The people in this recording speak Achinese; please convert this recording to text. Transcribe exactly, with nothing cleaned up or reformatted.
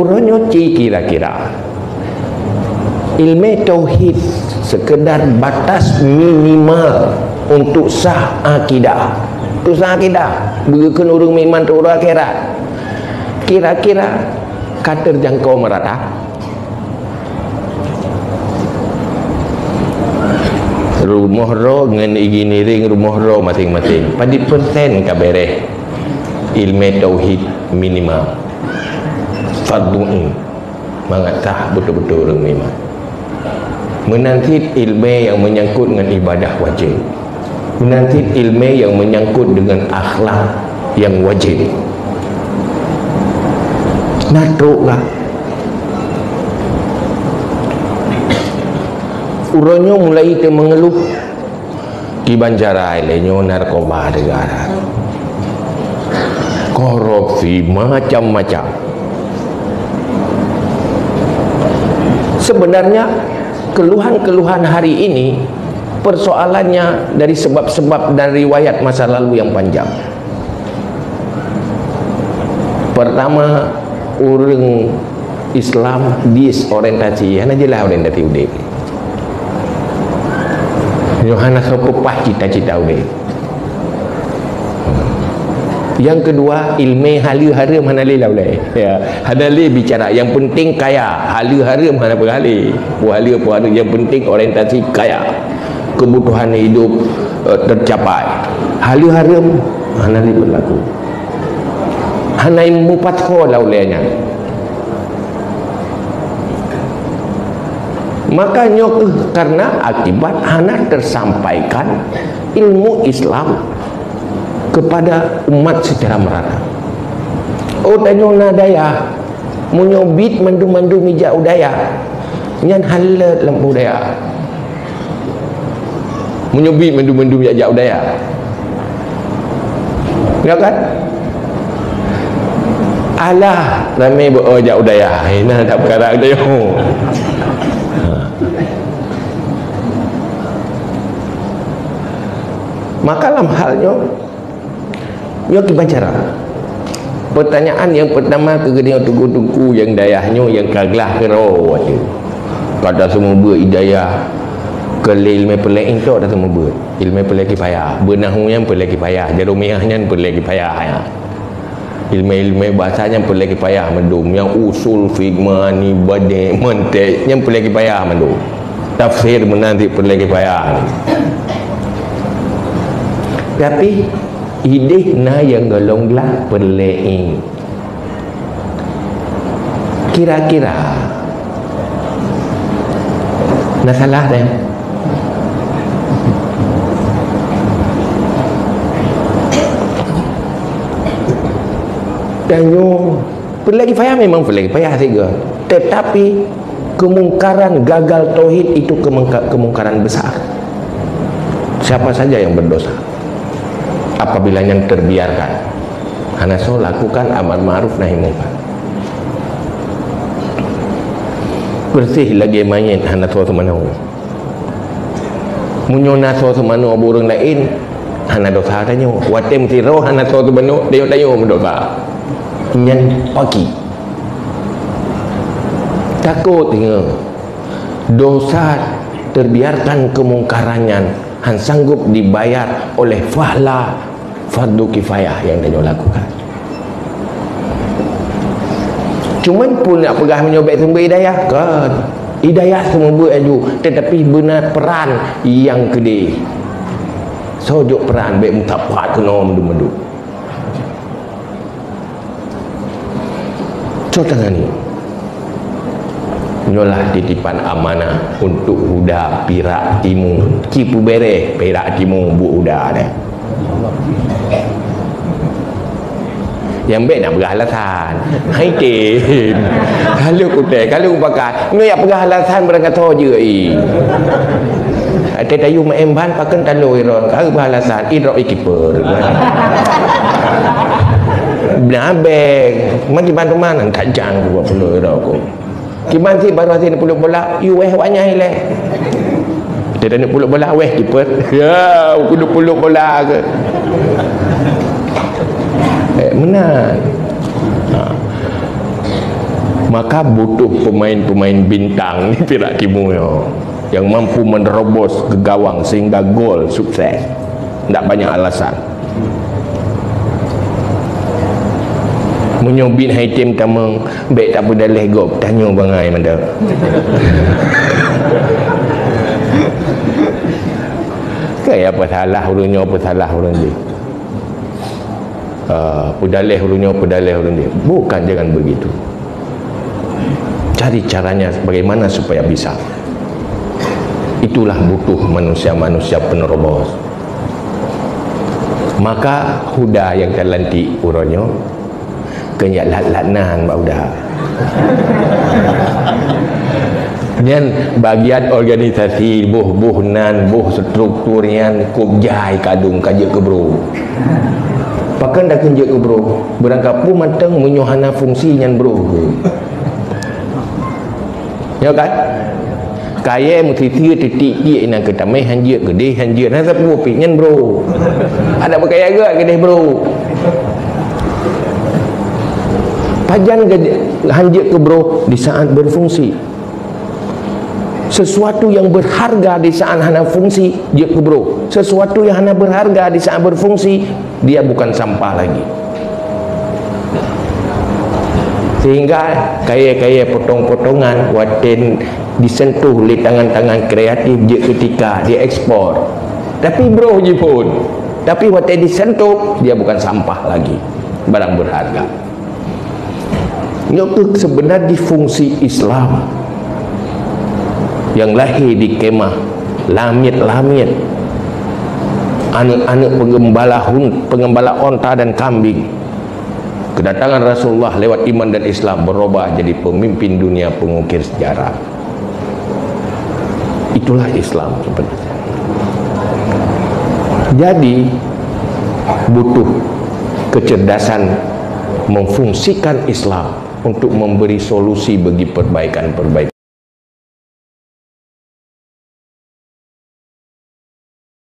Uroe nyoe ci kira-kira. Ilmé tauhid sekedar batas minimal untuk sah akidah. Untuk sah akidah, beukeuh ureuëng meuiman teuh uroe akhirat. Kira-kira ka teujangkau meurata? Rumoh droe ngon igi niring rumoh droe maséng-maséng. Padum persen ka bèrèh ilmé tauhid minimal. Fardu ain. Mangat sah beutôi-beutôi ureuëng meuiman. Meunan cit ilmé nyang meunyangkot ngon ibadah wajéb. Meunan cit ilmé nyang meunyangkot deungon akhlak nyang wajéb. Na trok ka. Uroe nyoe mulai teumeungeuluh. Kiban cara ilée nyoe narkoba teuga. Korupsi macam-macam. Sebenarnya, keluhan-keluhan hari ini persoalannya dari sebab-sebab dan riwayat masa lalu yang panjang. Pertama, ureuëng Islam disorientasi, hana jeulaih orientasi udeb. Nyoe hana soe peupah cita-cita udeb. Yang kedua, ilmé haleue hareuem hana lé lam ulée. Ya, hana lé bicara. Yang penting kaya, haleue hareuem hana peugah lé. Peue haleue, peue hareuem, yang penting orientasi kaya. Kebutuhan hidup, eh, tercapai. Haleue hareuem hana lé berlaku. Hana mupat ho lam ulée nyan. Maka nyoe kheueh karena akibat hana tersampaikan ilmu Islam kepada umat secara merata. Oh, tanyoe na dayah, meunyoe biet mandum-mandum ijak u dayah, nyan halot lam budaya. Meunyoe biet mandum-mandum jak-jak u dayah. Ya kan? Alah, ramé beu jak u dayah. Hai, na that peukara u dayah. Ha. Maka lam hal nyoe, Nyoe kiban cara. Pertanyaan yang pertama keu geutanyoe teungku-teungku nyang dayah nyoe nyang ka glah keudroe watée. Ka taseumeubeuet i dayah keu lé ileumé peureulée intok taseumeubeuet. Ileumé peureulée kifayah. Beunahu nyan peureulée kifayah. Jaroe miyah nyan peureulée kifayah, ya. Ileumé-ileumé basa nyan peureulée kifayah mandum. Nyang usul, fiqh, ma'ani, badi', mantiq, nyan peureulée kifayah mandum. Tafsir meunan cit peureulée kifayah. Tapi, ideh na nyang golom glah peureulée. Kira-kira na salah deh. Tanyoe, peureulée kifayah memang peureulée kifayah sigoe. Tetapi, kemungkaran gagal tauhid itu kemungka-, kemungkaran besar. Siapa saja yang berdosa, apabila nyan terbiarkan, hana soe lakukan amar ma'ruf nahi mungkar. Beureuséh lagée manyét hana soe seumanoe. Meunyoe na soe seumanoe bak ureuëng laén, hana dosa tanyoe. Watée meusidroe hana soe seumanoe, tanyoe-tanyoe meudosa. Nyan paki. Takot teungoh dosa terbiarkan kemungkaran nyan hana sanggup dibayar oleh pahala fardu kifayah nyang tanyoe lakukan. Cuman peue nak peugah meunyoe bék seumeubeuet i dayah? Kon. I dayah seumeubeuet aju, tetapi beuna peran nyang keudeh. Soe jok peran bék meusapat keunoe mandum-mandum. Soe tangani? Nyoe lah titipan amanah untuk Huda Pirak Timu. Ci peubéréh Pirak Timu buet Huda deh. Nyang bék nak peugah alasan. Hai tem. Kalau kutéh, kalau kupakat, nyoe yak peugah alasan barangkasoe jeuet, ih. Até tayue meu'en ban pakon talo iron, ka peugah alasan, idrop i kiper. Beuna beng, meunan kiban teuma nan tajang dua puluh euro ku. Kiban cit baru hase neupuluk bola, yue wéh awak nyan ilée. Até taneuk puluk bola, wéh kiper. Ya, kudu puluk bola ke. Eh, meunan. Ha. Maka butuh pemain-pemain bintang di Pirak Timur nyoe yang mampu menerobos ke gawang sehingga gol sukses. Ndak banyak alasan. Meunyoe bit hai tem tamong, bèk tapeudaleh gob, tanyoe bangai mantong. Kaya apa salah ureueng nyoe, apa salah ureueng jih. Ah, peudaleh ureueng nyoe, peudaleh ureueng jih. Bukan, jangan begitu. Cari caranya bagaimana supaya bisa. Itulah butuh manusia-manusia penerobos. Maka Huda nyang ka lantik uroe nyoe, keu nyak lat-lat nan bak Huda. Nyan bagian organisasi, boh-boh nan, boh struktur nyan kôb jai kadung ka jeuet keu bro. Pakon takheun jeuet keu bro? Beurangkapeue mantong meunyoe hana fungsi nyan bro. Ya kan? Kayèe meusisir titik-titik inan keutamèh han jeuet, keudeh han jeuet, hana sapeue pih nyan bro. Ada beukaya geuh keudeh bro. Pajan geuh han jeuet keu bro di saat berfungsi. Sesuatu yang berharga di saat hana fungsi, jeuet keu bro. Sesuatu yang hana berharga di saat berfungsi, dia bukan sampah lagi. Sehingga kayèe-kayèe potong-potongan watèe disentuh lé tangan-tangan kreatif jeuet keutika diekspor. Tapi bro jih phôn. Tapi watèe disentuh, dia bukan sampah lagi. Barang berharga. Nyoe keuh sebenarnya fungsi Islam yang lahé di kemah lamiet-lamiet, aneuk-aneuk pengembala hun-, pengembala onta dan kambing. Kedatangan Rasulullah lewat iman dan Islam berubah jadi pemimpin dunia, pengukir sejarah. Itulah Islam sebenarnya. Jadi, butuh kecerdasan memfungsikan Islam untuk memberi solusi bagi perbaikan-perbaikan